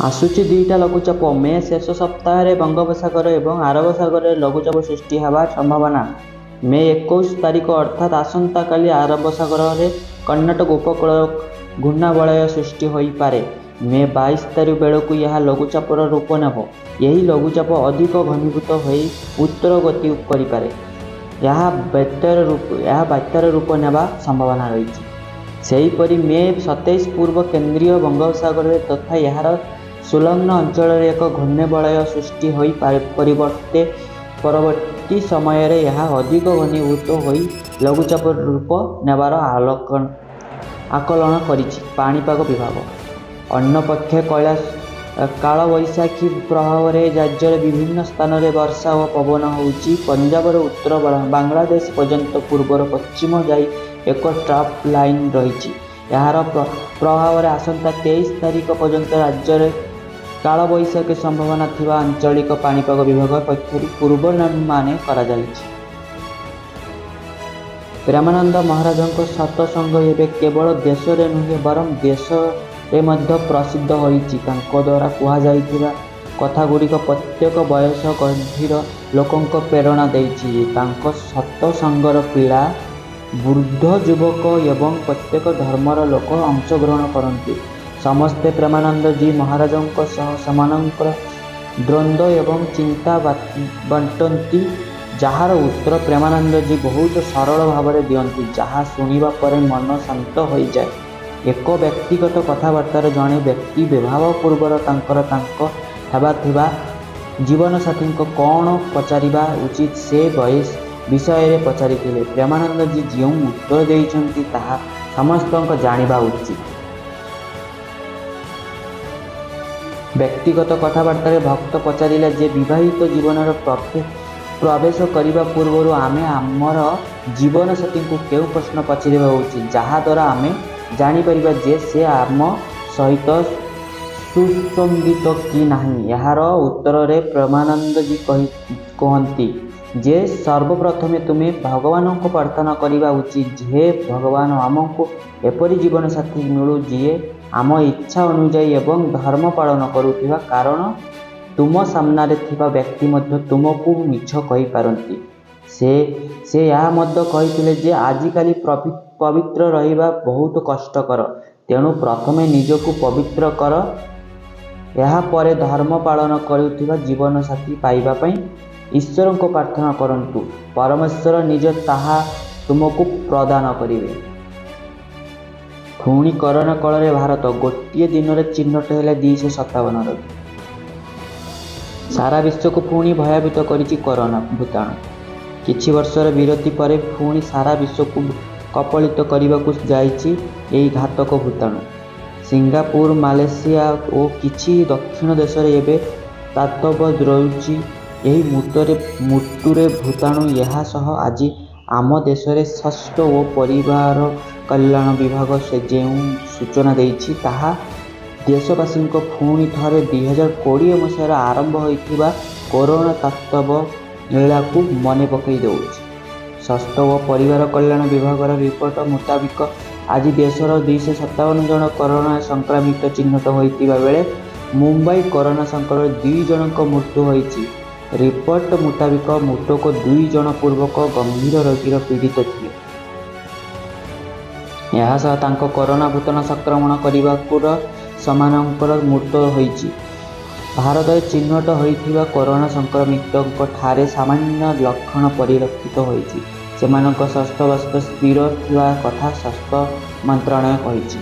ଆସୁଛି ଦୁଇଟା ଲଘୁଚାପ। ମେ ଶେଷ ସପ୍ତାହରେ ବଙ୍ଗୋପସାଗର ଏବଂ ଆରବ ସାଗରରେ ଲଘୁଚାପ ସୃଷ୍ଟି ହେବା ସମ୍ଭାବନା। ମେ 21 ତାରିଖ ଅର୍ଥାତ୍ ଆସନ୍ତାକାଲି ଆରବ ସାଗରରେ କର୍ଣ୍ଣାଟକ ଉପକୂଳ ଘୂର୍ଣ୍ଣାବଳୟ ସୃଷ୍ଟି ହୋଇପାରେ। ମେ 22 ତାରିଖ ବେଳକୁ ଏହା ଲଘୁଚାପର ରୂପ ନେବ। ଏହି ଲଘୁଚାପ ଅଧିକ ଘନୀଭୂତ ହୋଇ ଉତ୍ତର ଗତି କରିପାରେ। ଏହା ବାତ୍ୟାର ରୂପ ନେବା ସମ୍ଭାବନା ରହିଛି। ସେହିପରି ମେ 27 ପୂର୍ବ କେନ୍ଦ୍ରୀୟ ବଙ୍ଗୋପସାଗରରେ ତଥା ଏହାର ସଂଲଗ୍ନ ଅଞ୍ଚଳରେ ଏକ ଘୂର୍ଣ୍ଣିବଳୟ ସୃଷ୍ଟି ହୋଇ ପରିବର୍ତ୍ତେ ପରବର୍ତ୍ତୀ ସମୟରେ ଏହା ଅଧିକ ଘନୀଭୂତ ହୋଇ ଲଘୁଚାପ ରୂପ ନେବାର ଆକଳନ କରିଛି ପାଣିପାଗ ବିଭାଗ। ଅନ୍ୟପକ୍ଷେ କାଳବୈଶାଖୀ ପ୍ରଭାବରେ ରାଜ୍ୟର ବିଭିନ୍ନ ସ୍ଥାନରେ ବର୍ଷା ଓ ପବନ ହେଉଛି। ପଞ୍ଜାବର ଉତ୍ତର ବାଂଲାଦେଶ ପର୍ଯ୍ୟନ୍ତ ପୂର୍ବରୁ ପଶ୍ଚିମ ଯାଇ ଏକ ଟ୍ରପ୍ ଲାଇନ୍ ରହିଛି। ଏହାର ପ୍ରଭାବରେ ଆସନ୍ତା 23 ତାରିଖ ପର୍ଯ୍ୟନ୍ତ ରାଜ୍ୟରେ କାଳବୈଶାଖୀ ସମ୍ଭାବନା ଥିବା ଆଞ୍ଚଳିକ ପାଣିପାଗ ବିଭାଗ ପକ୍ଷରୁ ପୂର୍ବାନୁମାନ କରାଯାଇଛି। ପ୍ରେମାନନ୍ଦ ମହାରାଜଙ୍କ ସତସଙ୍ଗ ଏବେ କେବଳ ଦେଶରେ ନୁହେଁ ବରଂ ଦେଶରେ ମଧ୍ୟ ପ୍ରସିଦ୍ଧ ହୋଇଛି। ତାଙ୍କ ଦ୍ୱାରା କୁହାଯାଇଥିବା କଥାଗୁଡ଼ିକ ପ୍ରତ୍ୟେକ ବୟସ ଗଣ୍ଠିର ଲୋକଙ୍କୁ ପ୍ରେରଣା ଦେଇଛି। ତାଙ୍କ ସତସଙ୍ଗର ପିଲା, ବୃଦ୍ଧ, ଯୁବକ ଏବଂ ପ୍ରତ୍ୟେକ ଧର୍ମର ଲୋକ ଅଂଶଗ୍ରହଣ କରନ୍ତି। ସମସ୍ତେ ପ୍ରେମାନନ୍ଦ ଜୀ ମହାରାଜଙ୍କ ସହ ସେମାନଙ୍କର ଦ୍ୱନ୍ଦ୍ୱ ଏବଂ ଚିନ୍ତା ବାଣ୍ଟନ୍ତି, ଯାହାର ଉତ୍ତର ପ୍ରେମାନନ୍ଦ ଜୀ ବହୁତ ସରଳ ଭାବରେ ଦିଅନ୍ତି, ଯାହା ଶୁଣିବା ପରେ ମନ ଶାନ୍ତ ହୋଇଯାଏ। ଏକ ବ୍ୟକ୍ତିଗତ କଥାବାର୍ତ୍ତାରେ ଜଣେ ବ୍ୟକ୍ତି ବିବାହ ପୂର୍ବରୁ ତାଙ୍କର ତାଙ୍କ ହେବାକୁ ଥିବା ଜୀବନସାଥୀଙ୍କୁ କ'ଣ ପଚାରିବା ଉଚିତ ସେ ବିଷୟରେ ପଚାରିଥିଲେ। ପ୍ରେମାନନ୍ଦ ଜୀ ଯେଉଁ ଉତ୍ତର ଦେଇଛନ୍ତି ତାହା ସମସ୍ତଙ୍କ ଜାଣିବା ଉଚିତ। ବ୍ୟକ୍ତିଗତ କଥାବାର୍ତ୍ତାରେ ଭକ୍ତ ପଚାରିଲା ଯେ ବିବାହିତ ଜୀବନରେ ପ୍ରବେଶ କରିବା ପୂର୍ବରୁ ଆମେ ଆମର ଜୀବନସାଥୀଙ୍କୁ କେଉଁ ପ୍ରଶ୍ନ ପଚାରିବା ଉଚିତ, ଯାହାଦ୍ୱାରା ଆମେ ଜାଣିପାରିବା ଯେ ସେ ଆମ ସହିତ ସୁସଙ୍ଗତ କି ନାହିଁ। ଏହାର ଉତ୍ତରରେ ପ୍ରେମାନନ୍ଦ ଜୀ କହନ୍ତି ଯେ ସର୍ବପ୍ରଥମେ ତୁମେ ଭଗବାନଙ୍କୁ ପ୍ରାର୍ଥନା କରିବା ଉଚିତ, ହେ ଭଗବାନ, ଆମକୁ ଏପରି ଜୀବନସାଥୀ ମିଳୁ ଯିଏ ଆମ ଇଚ୍ଛା ଅନୁଯାୟୀ ଏବଂ ଧର୍ମ ପାଳନ କରୁଥିବ, କାରଣ ତୁମ ସାମ୍ନାରେ ଥିବା ବ୍ୟକ୍ତି ମଧ୍ୟ ତୁମକୁ ମିଛ କହିପାରନ୍ତି। ସେ ଏହା ମଧ୍ୟ କହିଥିଲେ ଯେ ଆଜିକାଲି ପବିତ୍ର ରହିବା ବହୁତ କଷ୍ଟକର, ତେଣୁ ପ୍ରଥମେ ନିଜକୁ ପବିତ୍ର କର, ଏହା ପରେ ଧର୍ମ ପାଳନ କରୁଥିବା ଜୀବନସାଥୀ ପାଇବା ପାଇଁ ଈଶ୍ୱରଙ୍କୁ ପ୍ରାର୍ଥନା କରନ୍ତୁ। ପରମେଶ୍ୱର ନିଜେ ତାହା ତୁମକୁ ପ୍ରଦାନ କରିବେ। ପୁଣି କରୋନା କଳରେ ଭାରତ, ଗୋଟିଏ ଦିନରେ ଚିହ୍ନଟ ହେଲେ 257 ରୋଗୀ। ସାରା ବିଶ୍ୱକୁ ପୁଣି ଭୟଭୀତ କରିଛି କରୋନା ଭୂତାଣୁ। କିଛି ବର୍ଷର ବିରତି ପରେ ପୁଣି ସାରା ବିଶ୍ୱକୁ କବଳିତ କରିବାକୁ ଯାଇଛି ଏହି ଘାତକ ଭୂତାଣୁ। ସିଙ୍ଗାପୁର, ମାଲେସିଆ ଓ କିଛି ଦକ୍ଷିଣ ଦେଶରେ ଏବେ ତାଣ୍ଡବ ରଚୁଛି ଏହି ମୃତ୍ୟୁର ଭୂତାଣୁ। ଏହା ସହ ଆଜି ଆମ ଦେଶରେ ସ୍ୱାସ୍ଥ୍ୟ ଓ ପରିବାର କଲ୍ୟାଣ ବିଭାଗ ଯେଉଁ ସୂଚନା ଦେଇଛି ତାହା ଦେଶବାସୀଙ୍କୁ ପୁଣି ଥରେ 2020 ମସିହାରେ ଆରମ୍ଭ ହୋଇଥିବା କରୋନା ତାଣ୍ଡବ ଲୀଳାକୁ ମନେ ପକାଇ ଦେଉଛି। ସ୍ୱାସ୍ଥ୍ୟ ଓ ପରିବାର କଲ୍ୟାଣ ବିଭାଗର ରିପୋର୍ଟ ମୁତାବକ ଆଜି ଦେଶର 257 ଜଣ କରୋନା ସଂକ୍ରମିତ ଚିହ୍ନଟ ହୋଇଥିବା ବେଳେ ମୁମ୍ବାଇ କରୋନା ସଂକ୍ରମଣରେ 2 ଜଣଙ୍କ ମୃତ୍ୟୁ ହୋଇଛି। ରିପୋର୍ଟ ମୁତାବକ ମୃତକ 2 ଜଣ ପୂର୍ବକ ଗମ୍ଭୀର ରୋଗରେ ପୀଡ଼ିତ ଥିଲେ। ଏହାସହ ତାଙ୍କ କରୋନା ଭୂତାଣୁ ସଂକ୍ରମଣ କରିବାରୁ ସେମାନଙ୍କର ମୃତ୍ୟୁ ହୋଇଛି। ଭାରତରେ ଚିହ୍ନଟ ହୋଇଥିବା କରୋନା ସଂକ୍ରମିତଙ୍କ ଠାରେ ସାମାନ୍ୟ ଲକ୍ଷଣ ପରିଲକ୍ଷିତ ହୋଇଛି। ସେମାନଙ୍କ ସ୍ୱାସ୍ଥ୍ୟାବସ୍ଥା ସ୍ଥିର ଥିବା କଥା ସ୍ୱାସ୍ଥ୍ୟ ମନ୍ତ୍ରଣାଳୟ କହିଛି।